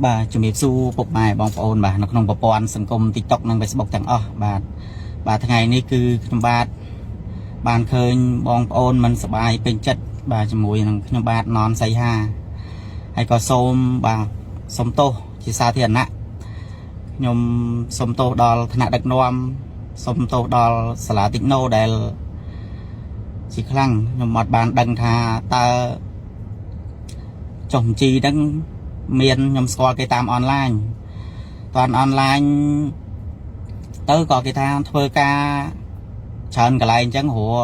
បាទជំរាបសួរពុកម៉ែបងប្អូនបាទនៅក្នុងប្រព័ន្ធសង្គម TikTok និង Facebook ទាំងអស់បាទបាទថ្ងៃនេះគឺខ្ញុំបាទបានឃើញបងប្អូនមិនសប្បាយពេញចិត្តបាទជាមួយនឹងខ្ញុំបាទននសីហាហើយក៏សូមបាទសូមទោសជាសាធារណៈខ្ញុំសូមទោសដល់ថ្នាក់ដឹកនាំសូមទោសដល់សាលាតិចណូដែលជាខ្លាំងខ្ញុំអត់បានដឹងថាតើចុះបញ្ជីហ្នឹងមានខ្ញុំស្គាល់គេតាមអនឡាញ តនអនឡាញទៅក៏គេថាធ្វើការច្រើនកន្លែងអញ្ចឹងព្រោះ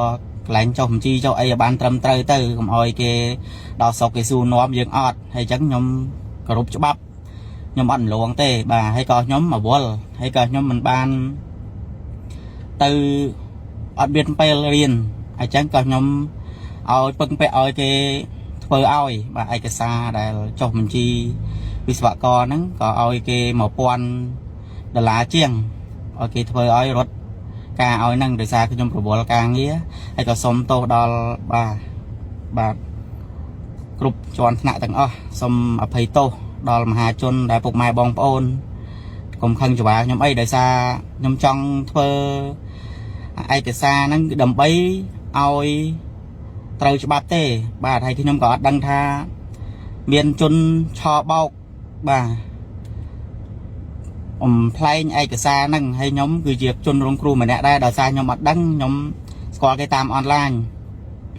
កន្លែងចុះបញ្ជីចុះអីឲ្យបានត្រឹមត្រូវទៅកុំឲ្យគេដល់ស្រុកគេសួរនាំយើងអត់ហើយអញ្ចឹងខ្ញុំគោរពច្បាប់ខ្ញុំអត់លងទេបាទហើយក៏ខ្ញុំអវល់ហើយក៏ខ្ញុំមិនបានទៅអត់មានពេលរៀនអញ្ចឹងក៏ខ្ញុំឲ្យពឹងពាក់ឲ្យគេធ្វើឲ្យបាទឯកសារដែលចុះបញ្ជី វិស្វករហ្នឹងក៏ឲ្យគេ1000ដុល្លារជាងឲ្យគេធ្វើឲ្យរត់ការឲ្យហ្នឹងដោយសារខ្ញុំប្រវល់ការងារហើយក៏សុំទោសដល់បាទបាទគ្រប់ជាន់ថ្នាក់ទាំងអស់សូមអភ័យទោសដល់មហាជនដែលពុកម៉ែបងប្អូនកុំខឹងច្វាខ្ញុំអីដោយសារខ្ញុំចង់ធ្វើឯកសារហ្នឹងគឺដើម្បីឲ្យត្រូវច្បាប់ទេ បាទហើយខ្ញុំក៏អត់ដឹងថា មានជនឆបោកបាទអំប្លែងឯកសារហ្នឹងហើយខ្ញុំគឺជាជនរងគ្រោះម្នាក់ដែរដោយសារខ្ញុំអត់ដឹងខ្ញុំស្គាល់គេតាមអនឡាញ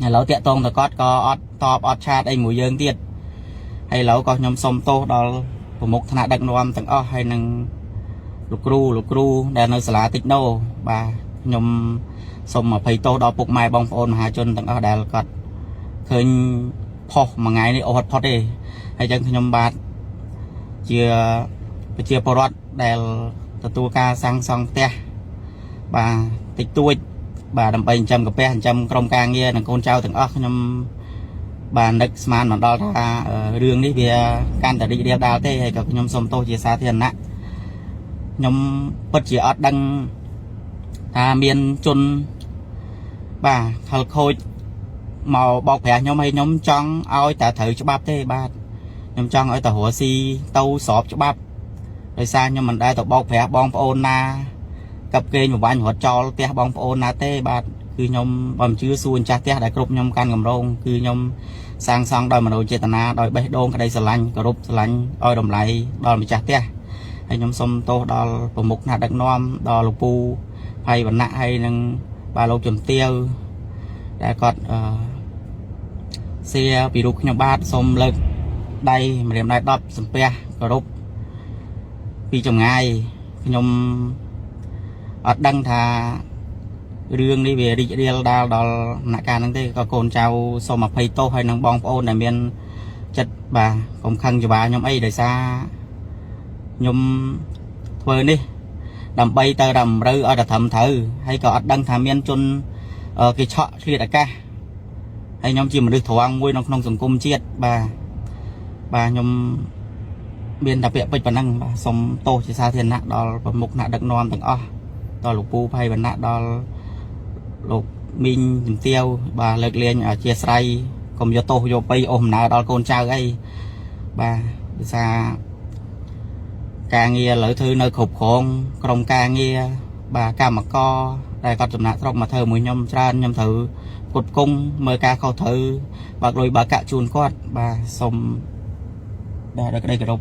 ឥឡូវតាក់តងទៅគាត់ក៏អត់តបអត់ chat អីមួយយើងទៀតហើយឥឡូវក៏ខ្ញុំសុំទោសដល់ប្រមុខថ្នាក់ដឹកនាំទាំងអស់ហើយនឹងលោកគ្រូលោកគ្រូដែលនៅសាលាតិចណូបាទខ្ញុំសូមអភ័យទោសដល់ពុកម៉ែបងប្អូនមហាជនទាំងអស់ដែលគាត់ឃើញផុសមួយថ្ងៃនេះអូសអត់ផុតទេ ហើយចឹងខ្ញុំបាទជាប្រជាពលរដ្ឋដែលទទួលការសាងសង់ផ្ទះបាទតិចតួច បាទដើម្បីចិញ្ចឹមកាពះចិញ្ចឹមក្រុមការងារនិងកូនចៅទាំងអស់ខ្ញុំបាទនឹកស្មានមិនដល់ថារឿងនេះវាកាន់តែរីករាលដាលទេហើយក៏ខ្ញុំសូមទោសជាសាធារណៈខ្ញុំពិតជាអត់ដឹងថាមានជនបាទខលខូចមកបោកប្រាស់ខ្ញុំហើយខ្ញុំចង់ឲ្យតែត្រូវច្បាប់ទេបាទ ខ្ញុំចង់ឲ្យតែរស់ស៊ីទៅស្របច្បាប់ដោយសារខ្ញុំមិនដែលទៅបោកប្រាស់បងប្អូនណាកັບគេងបបាញ់រត់ចោលផ្ទះបងប្អូនណាទេបាទគឺខ្ញុំបើមិនជឿសួរម្ចាស់ផ្ទះដែលគ្រប់ខ្ញុំកាន់កម្រងគឺខ្ញុំសាងសង់ដោយមនោចេតនាដោយបេះដូងក្តីស្រឡាញ់គោរពស្រឡាញ់ឲ្យតម្លៃដល់ម្ចាស់ផ្ទះហើយខ្ញុំសូមទោសដល់ប្រមុខថ្នាក់ដឹកនាំដល់លោកពូភ័យវណ្ណៈហើយនឹងបាទលោកជំទាវដែលគាត់អឺសៀពីរូបខ្ញុំបាទសូមលើក ដៃម្រាមដៃ10សំពះគោរពពីចម្ងាយខ្ញុំអត់ដឹងថារឿងនេះវារីករាលដាលដល់ដំណាក់កាលហ្នឹងទេក៏កូនចៅសូមអភ័យទោសហើយនឹងបងប្អូនដែលមានចិត្តបាទកុំខឹងច្វាខ្ញុំអីដោយសារខ្ញុំធ្វើនេះ ដើម្បីទៅតម្រូវឲ្យតែត្រឹមត្រូវហើយក៏អត់ដឹងថាមានជនគេឆក់ឆ្លៀតឱកាសហើយខ្ញុំជាមនុស្សត្រង់មួយនៅក្នុងសង្គមជាតិបាទ បាទខ្ញុំមានតែពាក្យពេចន៍ប៉ុណ្ណឹងបាទសូមទោសជាសាធារណៈដល់ប្រមុខថ្នាក់ដឹកនាំទាំងអស់ដល់លោកពូភ័យវណ្ណៈដល់លោកមីងជំទាវបាទលើកលែងអធិស្ឋានកុំយកទោសយកបៃអូសដំណើរដល់កូនចៅអីបាទដោយសារការងារឥឡូវធ្វើនៅគ្រប់គ្រងក្រុមការងារបាទកម្មករដែលគាត់ចំណាក់ស្រុកមកធ្វើមួយខ្ញុំច្រើនខ្ញុំត្រូវផ្គត់ផ្គង់មើលការខុសត្រូវបើកលុយបើកកាក់ជូនគាត់បាទសូម បាទដោយក្តីគោរព